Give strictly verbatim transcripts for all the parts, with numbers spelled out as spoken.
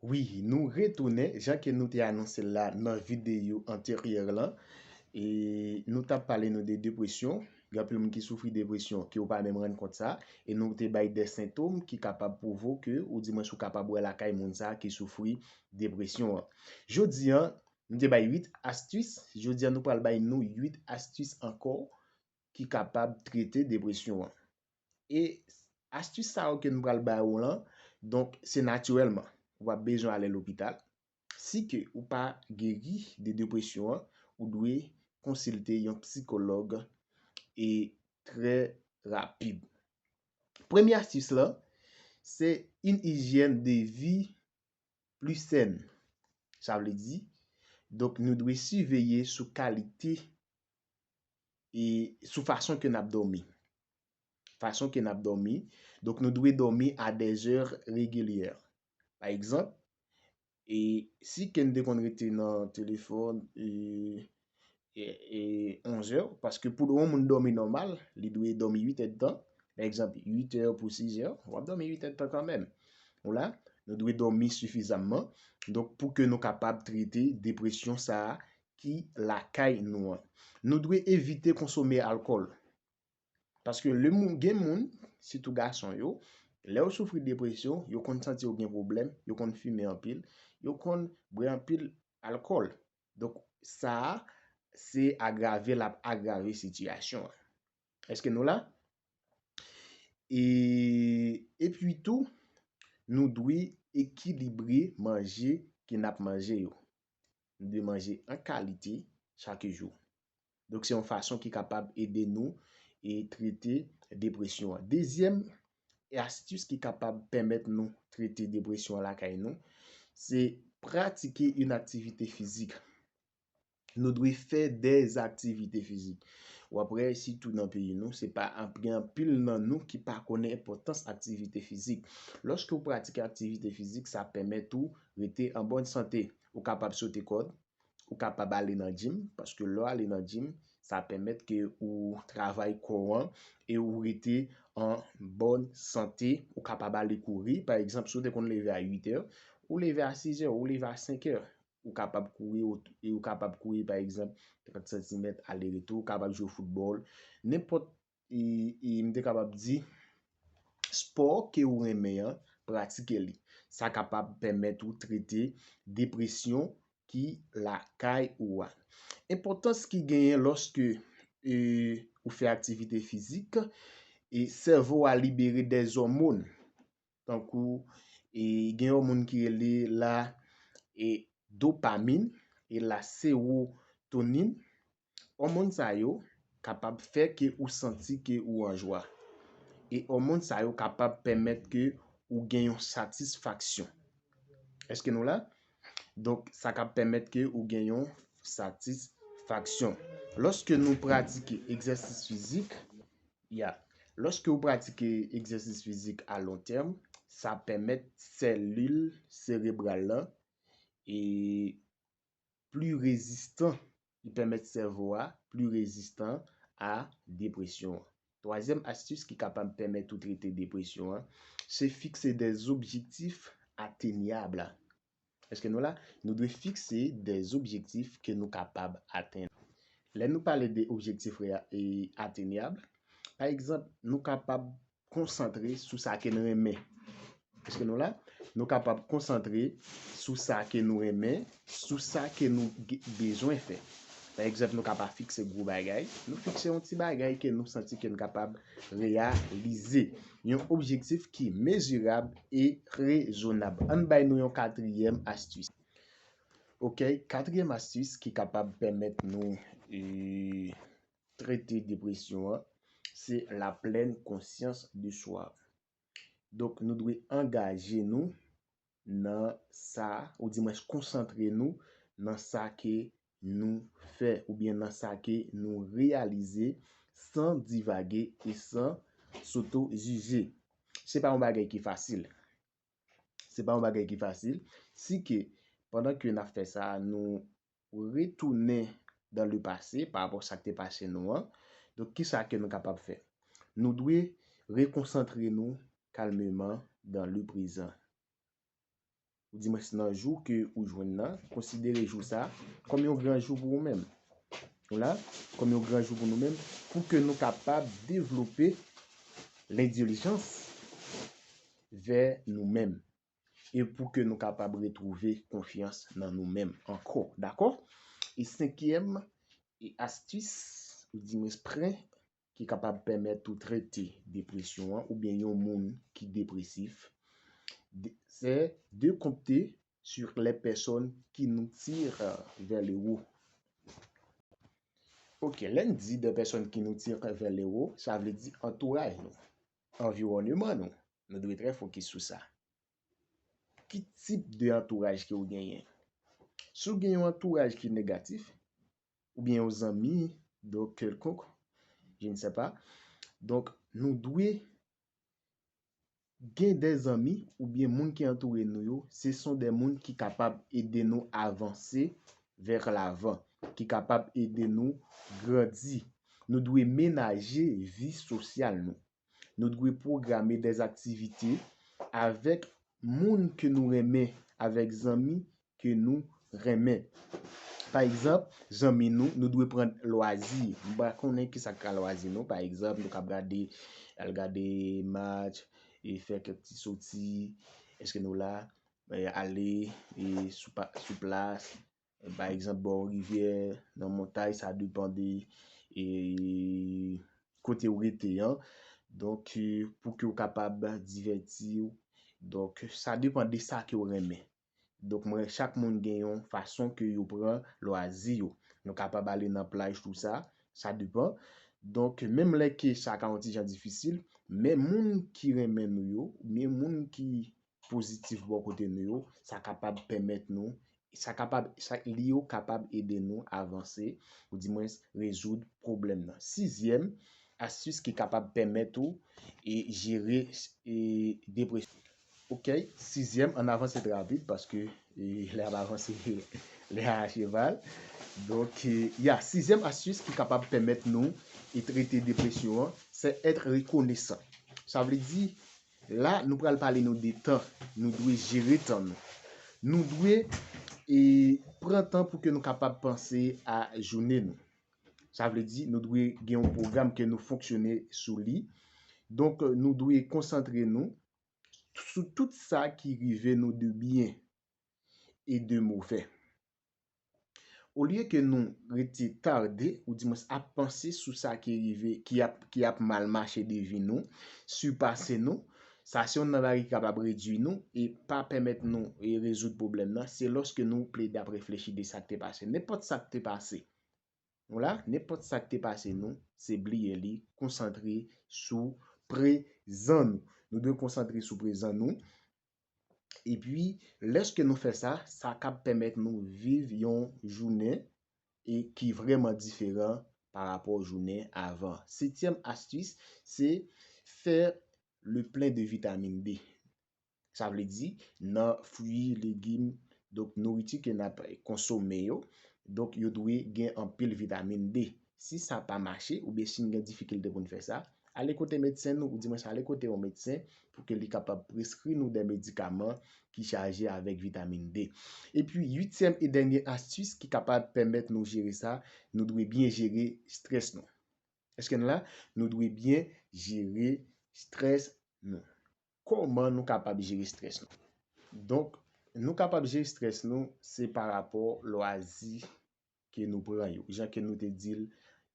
Wi, nou retounen, jan ke nou te anonse l la nan videyo anteryè lan. E nou t ap pale nou de depresyon. Gen anpil moun ki soufri depresyon, ke yo pa menm rann kont sa. E nou te bay de sentòm ki kapab pwovoke, oudimwens ou kapab wè lakay moun sa ki soufri depresyon an. Jodi an, nou te bay uit astis. Jodi an, nou pral bay nou uit astis ankò ki kapab trete depresyon an. E astis sa yo ke nou pral ba ou lan, donk, se natirèlman. Ou pa bezwen ale lopital. Si ke ou pa geri de depresyon an, ou dwe konsilte yon sikològ e trè rapid. Premye astis lan, se une hygiène de vie plus saine. Sa vle di, donk, nou dwe siveye sou kalite e sou fason ke n ap dòmi. Fason ke n ap dòmi. Donk, nou dwe dòmi a des heures régulières. Pa egzanp, e si ke n te konn rete nan telefòn e, e, e onz è, paske pou yon moun dòmi nòmal, li dwe dòmi uit èdtan. Pa egzanp, uit è pou sis è, w ap dòmi uit èdtan kanmenm. Ou la, nou dwe dòmi sifizamman. Donk, pou ke nou kapab trete depresyon sa a ki lakay nou an. Nou dwe evite konsome alkòl. Paske le moun, gen moun, sitou gason yo, lè yo soufri depresyon, yo konn santi yo gen pwoblèm, yo konn fimen anpil, yo konn bwè anpil alkòl. Donk, sa a, se agrave, l ap agrave sitiyasyon an. Èske nou la? E, epi tou, nou dwe ekilibre manje ke n ap manje yo. Nou dwe manje an kalite chak jou. Donk, se yon fason ki kapab ede nou e trete depresyon an. Dezyèm astis ki kapab pèmèt nou trete depresyon an lakay nou, se pratike yon aktivite fizik. Nou dwe fè des activités physiques. W ap wè, sitou nan peyi nou, se pa anp-, gen anpil nan nou ki pa konnen enpòtans aktivite fizik. Lòske w pratike aktivite fizik, sa pèmèt ou rete an bòn sante. Ou kapab sote kòd, ou kapab ale nan gym, paske lè w ale nan gym, sa pèmèt ke ou travay kò an e ou rete an bòn sante. Ou kapab ale kouri, pa egzanp, si w te konn leve a uit è, ou leve a sis è, ou leve a senk è. Ou kapab kouri, ou, e ou kapab kouri, pa egzanp, trant santimèt ale retou, ou kapab jwe foutbòl, nenpòt, e, e m te kapab di, spò ke ou renmen an, pratike li. Sa kapab pèmèt ou trete depresyon ki lakay ou a. Enpòtans ki genyen lòske, e, ou fè aktivite fizik, e sèvo a libere dè òmòn. Tankou, e, gen yon moun ki rele la, e, dopamin e la sewotonin. Òmòn sa yo kapab fè ke ou santi ke ou an jwa. E òmòn sa yo kapab pèmèt ke ou gen yon satisfaksyon. Èske nou la? Donk, sa k ap pèmèt ke ou gen yon satisfaksyon. Lòske nou pratike egzèsis fizik, ya, lòske ou pratike egzèsis fizik a lon tèm, sa pèmèt sèlil serebral lan e pli rezistan, li pèmèt sèvo a pli rezistan a depresyon an. Twazyèm astis ki kapab pèmèt ou trete depresyon an, se fikse des objectifs atteignables. Èske nou la? Nou dwe fikse des objectifs ke nou kapab atenn. Lè nou pale de objektif rea-, e, atenyab, pa egzanp, nou kapab konsantre sou sa ke n renmen. Èske nou la? Nou kapab konsantre sou sa ke nou renmen, sou sa ke nou ge-, bezwen fè. Pa egzanp, nou ka pa fikse gwo bagay, nou fikse yon ti bagay ke nou santi ke n kapab reyalize. Yon objektif ki mezirab e rezonab. Ann bay nou yon katriyèm astis. Oke, katriyèm astis ki kapab pèmèt nou, e, trete depresyon an, se la plèn konsyans de swa. Donk, nou dwe angaje nou nan sa, oudimwens konsantre nou nan sa ke nou fè, oubyen nan sa ke nou reyalize, san divage e san soto-jije. Se pa yon bagay ki fasil. Se pa yon bagay ki fasil. Si ke, pandan ke n ap fè sa, nou retounen dans le passé, pa rapò sa k te pase nou an, donk, kisa ke nou kapab fè? Nou dwe rekonsantre nou kalmeman dans le présent. ou dimwens nan jou ke ou jwenn nan, konsidere jou sa kòm yon gran jou pou ou menm. Nou la, kòm yon gran jou pou nou menm, pou ke nou kapab devlope lendilijans vè nou menm e pou ke nou kapab retwouve konfyans nan nou menm ankò, dakò? E senkyèm e astis, ou dimwens pwen ki kapab pèmèt ou trete depresyon an oubyen yon moun ki depresif, de- c'est de compter sur les personnes qui nous tirent vers le haut. Ok, lè n di de pèsòn ki nou tire vè le wo, sa vle di antouraj nou, anviwònman nou. Nou dwe trè fokis sou sa. Ki tip de antouraj ke w genyen? Si w gen yon antouraj ki negatif, oubyen yon zanmi, donk, kèlkonk, je ne sais pas, donk, nou dwe gen de zanmi oubyen moun ki antoure nou yo, se son de moun ki kapab ede nou avanse vè lavan, ki kapab ede nou grandi. Nou dwe menaje vi sosyal nou. Nou dwe pwograme de aktivite avèk moun ke nou renmen, avèk zanmi ke nou renmen. Pa egzanp, zanmi nou, nou dwe pran lwazi. M pa konnen ki sa k ka lwazi nou. Pa egzanp, nou kab gade, al gade match, e fè kèk ti soti, èske nou la, e ale e sou, pa, sou plas, pa egzanp, bò rivyè, nan montay, sa depann de e, kote w rete an. Donk, e, pou ke w kapab divèti w. Donk, sa depann de sa ke w renmen. Donk, mwen, chak moun gen yon fason ke yo pran lwazi yo. Nou kapab ale nan plaj, tou sa, sa depann. Donk, menm lè ke sa ka yon ti jan difisil, men moun ki renmen nou yo, men moun ki pozitif bò kote nou yo, sa kapab pèmèt nou, sa kapab, sa, li yo kapab ede nou avanse, ou dimwens rezoud pwoblèm nan. Sizyèm astis ki kapab pèmèt ou e jere e depresyon. Ok, sizyèm, ann avanse trè rapid paske e, lè ap avanse, lè a cheval. Donk, e, ya, sizyèm astis ki kapab pèmèt nou e trete depresyon an, se èt rekonesan. Sa vle di, la, nou pral pale nou de tan. Nou dwe jere tan nou. Nou dwe e, pran tan pou ke nou kapab panse a jounen nou. Sa vle di, nou dwe gen yon pwogram ke nou fonksyone sou li. Donk, nou dwe konsantre nou sou tout sa ki rive nou de byen e de movè. Olye ke nou rete tade, ou dimwens ap panse sou sa ki rive, ki ap, ki ap mal mache de vi nou, sipase nou, sa se yon nan bagay ki kapab redui nou e pa pèmèt nou e rezoud pwoblèm nan, se lòske nou plede ap reflechi de sa k te pase. Nenpòt sa k te pase nou la, nenpòt sa k te pase nou, se bliye li, konsantre sou prezan nou. Nou dwe konsantre sou prezan nou. Epi, lèske nou fè sa, sa kab pèmèt nou viv yon jounen e ki vrèman diferan pa rapò jounen avan. Setyèm astis, se fè le plen de vitamin D. Sa vle di, nan fwi, legim, donk nouriti ke n ap konsome yo, donk yo dwe gen anpil vitamin D. Si sa pa mache, oubyen si n gen difikilte pou n fè sa, ale kote medsen nou, ou dimwens ale kote yon medsen pou ke li kapab preskri nou de medikaman ki chaje avèk vitamin D. Epi, uityèm e dènye astis ki kapab pèmèt nou jere sa, nou dwe byen jere estrès nou. Èske n la? Nou dwe byen jere estrès nou. Kòman nou kapab jere estrès nou? Donk, nou kapab jere estrès nou, se pa rapò lwazi ke nou pran yo. Jan ke nou te di l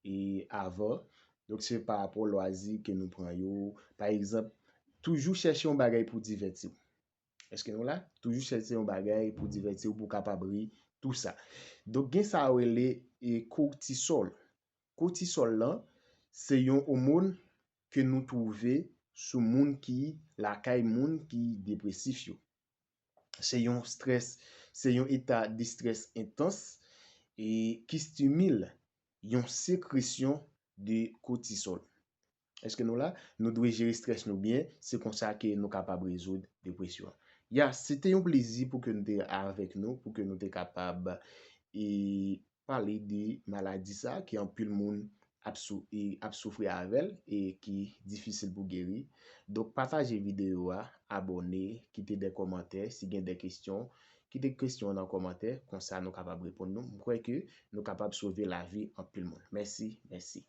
e avan, donk se pa rapò lwazi ke nou pran yo. Pa egzanp, toujou chèche yon bagay pou divèti w. Èske nou la? Toujou chèche yon bagay pou divèti w, pou w kapab ri, tou sa. Donk, gen sa yo rele e kotisòl. Kotisòl lan, se yon omòn ke nou twouve sou moun ki lakay moun ki depresif yo. Se yon estrès, se yon eta de estrès entans e ki estimile yon sekresyon de kotisòl. Èske nou la? Nou dwe jere estrès nou byen, se konsa ke nou kapab rezoud depresyon an. Ya, se te yon plezi pou ke nou te avèk nou, pou ke nou te kapab e pale de maladi sa ke anpil moun ap, sou, e ap soufri avè l e ki difisil pou geri. Donk, pataje videyo a, abòne, kite de kòmantè. Si gen de kesyon, kite kesyon an nan kòmantè. Konsa, nou kapab reponn nou. M kwè ke nou kapab sove lavi anpil moun. Mèsi, mèsi.